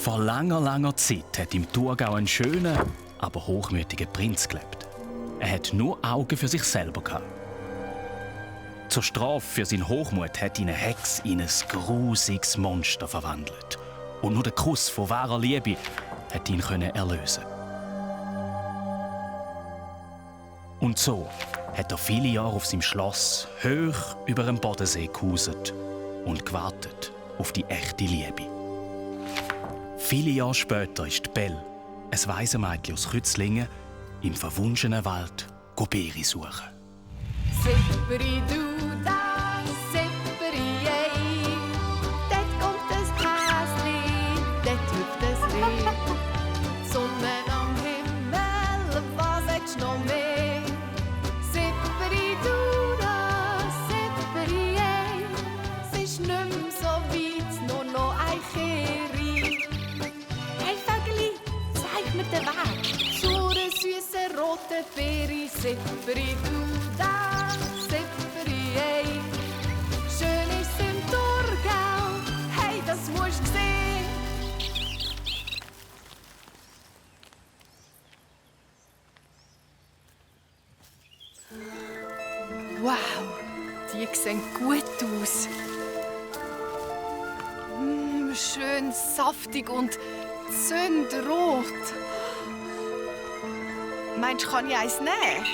Vor langer, langer Zeit hat im Thurgau ein schöner, aber hochmütiger Prinz gelebt. Er hat nur Augen für sich selber gehabt. Zur Strafe für seinen Hochmut hat ihn eine Hex in ein grusiges Monster verwandelt. Und nur der Kuss von wahrer Liebe hat ihn erlösen. Und so hat er viele Jahre auf seinem Schloss hoch über dem Bodensee gehauset und gewartet auf die echte Liebe. Viele Jahre später ist Belle, ein Waisenmädchen aus Kützlingen, im verwunschenen Wald Beere suchen. Sipperi du da, sipperi ey, dort kommt das Häsli, dort hüpft das Reh. Die Sonne am Himmel, was hättest du noch mehr? Sipperi du da, sipperi ey, es ist nicht mehr so weit, nur noch ein Kehri. Hey Vögeli, zeig mir den Weg zu der süßen roten Beere. Sipperi du da, sipperi ey, schön ist's im Thurgau, hey, das musst du sehen. Wow, die sehen gut aus. Schön saftig und zündrot. Meinst du, kann ich eins nehmen?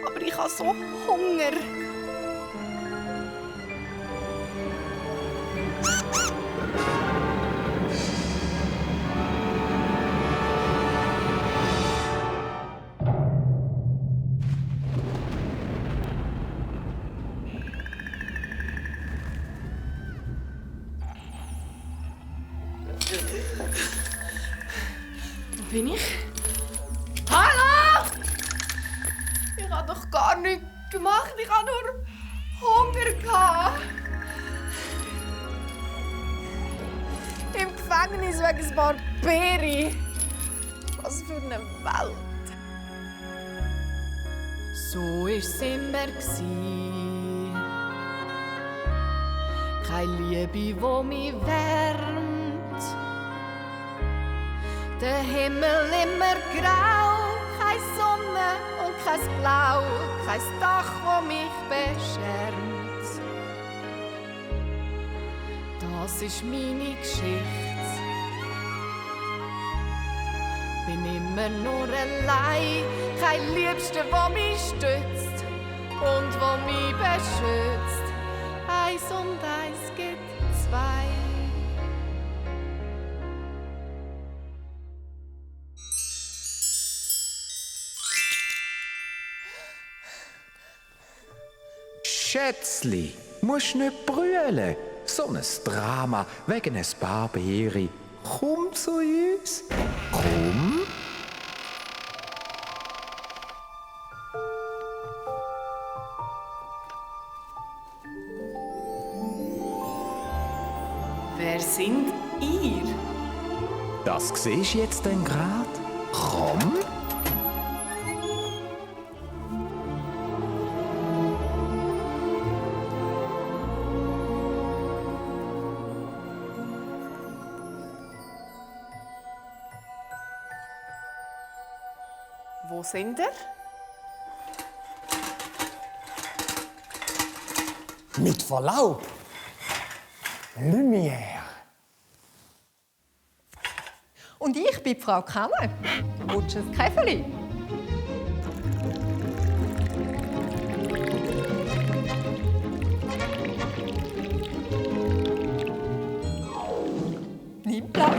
Aber ich habe so Hunger. Wo bin ich? Hallo! Ich habe doch gar nichts gemacht. Ich habe nur Hunger gehabt. Im Gefängnis wegen ein paar Beeren. Was für eine Welt. So war es immer. Keine Liebe, die mich wärmt. Der Himmel immer grau, keine Sonne und kein Blau, kein Dach, das mich beschirmt. Das ist meine Geschichte. Bin immer nur allein, kein Liebster, der mich stützt und der mich beschützt. Eins und eins gibt zwei. Schätzli, musst nicht brüllen. So ein Drama wegen ein paar Beeren. Komm zu uns. Komm. Wer sind ihr? Das siehst du jetzt denn grad? Komm. Wo sind ihr? Mit Verlaub. Lumière. Und ich bin Frau Kanne. Willst du ein Käferli? Nimm Platz.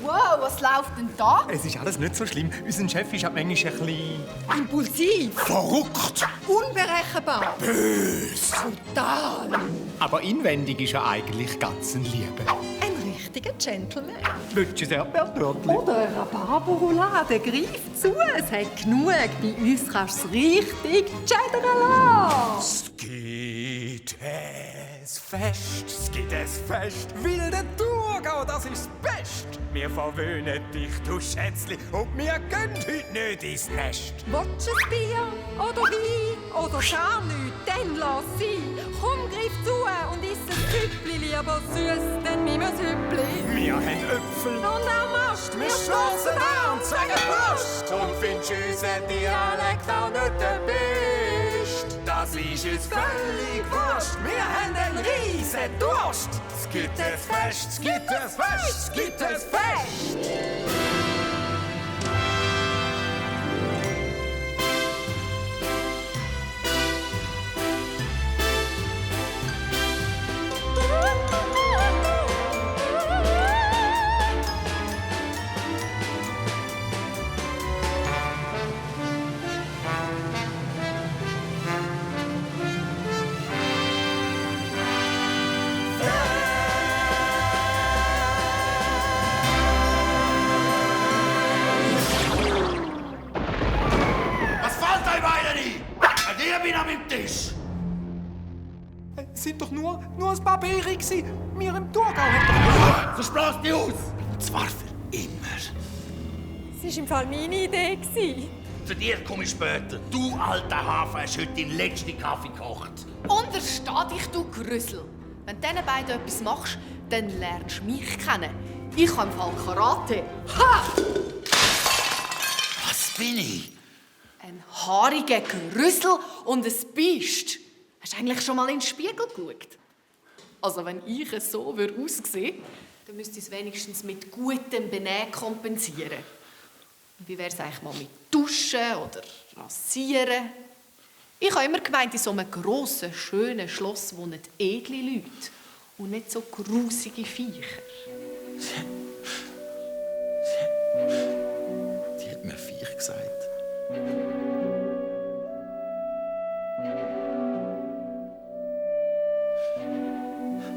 Wow, was läuft denn da? Es ist alles nicht so schlimm. Unser Chef ist halt manchmal ein bisschen... Impulsiv, verrückt. unberechenbar, Bös. brutal. Aber inwendig ist er eigentlich ganz ein Lieber. Ein richtiger Gentleman. Willst du ein Erdbeertörtchen? Oder eine Rhabarberroulade. Greif zu, es hat genug. Bei uns kannst du es richtig cheddern lassen. Es gibt es Fest, es gibt es Fest. Wilde Thurgau, das ist das Best. Wir verwöhnen dich, du Schätzli, und wir gehen heute nicht ins Nest. Willst du ein Bier oder Wein oder gar nichts? Dann lass sein. Komm, greif zu und iss ein Tüpfchen aber süß, denn wir müssen Hüppli. Wir haben Äpfel. Und auch Mast, Wir stoßen an und sagen Prost. Und findest unseren Dialekt auch nicht der Best. Das ist uns völlig wurscht. Wir haben einen riesen Durst. Es gibt ein Fest, es gibt ein Fest, es gibt ein Fest. Sind doch nur ein paar Beeren gsi. Wir im Thurgau haben So bläst dich aus! Und zwar für immer. Es war im Fall meine Idee. Zu dir komme ich später. Du, alter Hafer, hast heute den letzten Kaffee gekocht. Untersteh dich, du Grüssel. Wenn du diesen beiden etwas machst, dann lernst du mich kennen. Ich habe im Fall Karate. Ha! Was bin ich? Ein haariger Grüssel und ein Biest. Hast du eigentlich schon mal in den Spiegel geschaut? Also wenn ich so aussehen würde, dann müsste ich es wenigstens mit gutem Benehmen kompensieren. Wie wäre es eigentlich mal mit Duschen oder Rasieren? Ich habe immer gemeint, in so einem grossen, schönen Schloss wohnen edle Leute und nicht so grusige Viecher. Die hat mir Viech gesagt.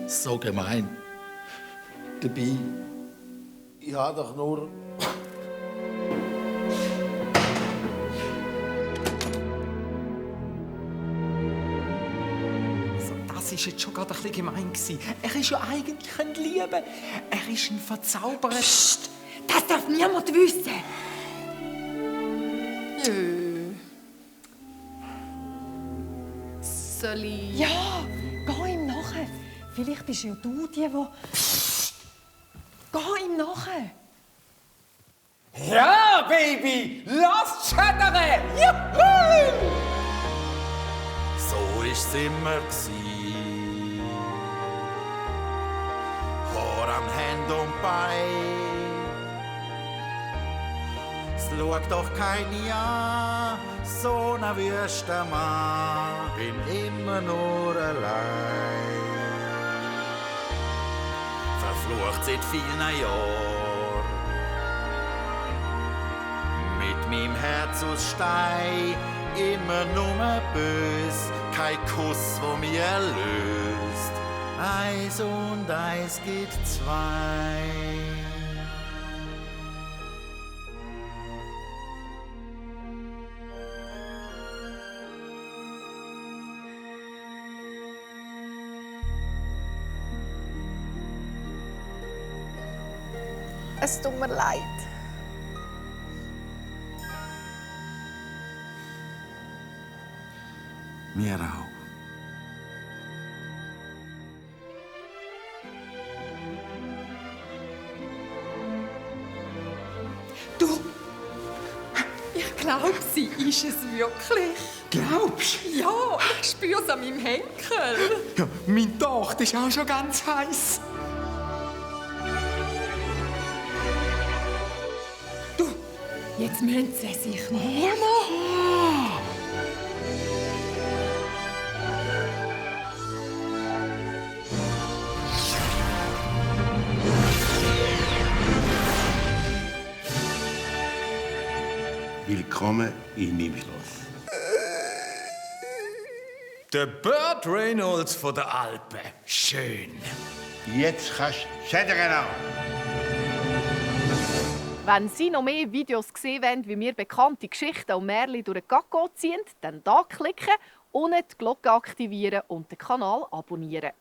So gemein. Dabei, ich habe doch nur... Das war jetzt schon gerade ein bisschen gemein. Er ist ja eigentlich ein Liebe. Er ist ein Verzauberer. Psst, das darf niemand wissen. Soll ich... Ja, geh ihm nachher. Vielleicht bist ja du die. Geh ihm nachher. Ja, Baby! Lass schädern! Juhu! So ist's immer gsi. Haar an Hand und Bein. Es schaut doch kein an, so ein wüster Mann. Bin immer nur allein. Verflucht seit vielen Jahren. Mit meinem Herz aus Stein. Immer nur bös, kein Kuss, wo mich erlöst. Eins und eins gibt zwei. Es tut mir leid. Mir auch. Du, ich glaube, sie ist es wirklich. Glaubst du? Ja, ich spüre es an meinem Henkel. Ja, mein Tochter ist auch schon ganz heiß. Du, jetzt müssen sie sich nur noch. Willkommen in meinem Schloss. Der Burt Reynolds von der Alpen. Schön. Jetzt kannst du schädern auch. Wenn Sie noch mehr Videos sehen wollen, wie wir bekannte Geschichten und Märchen durch den Kakao ziehen, dann hier klicken, unten die Glocke aktivieren und den Kanal abonnieren.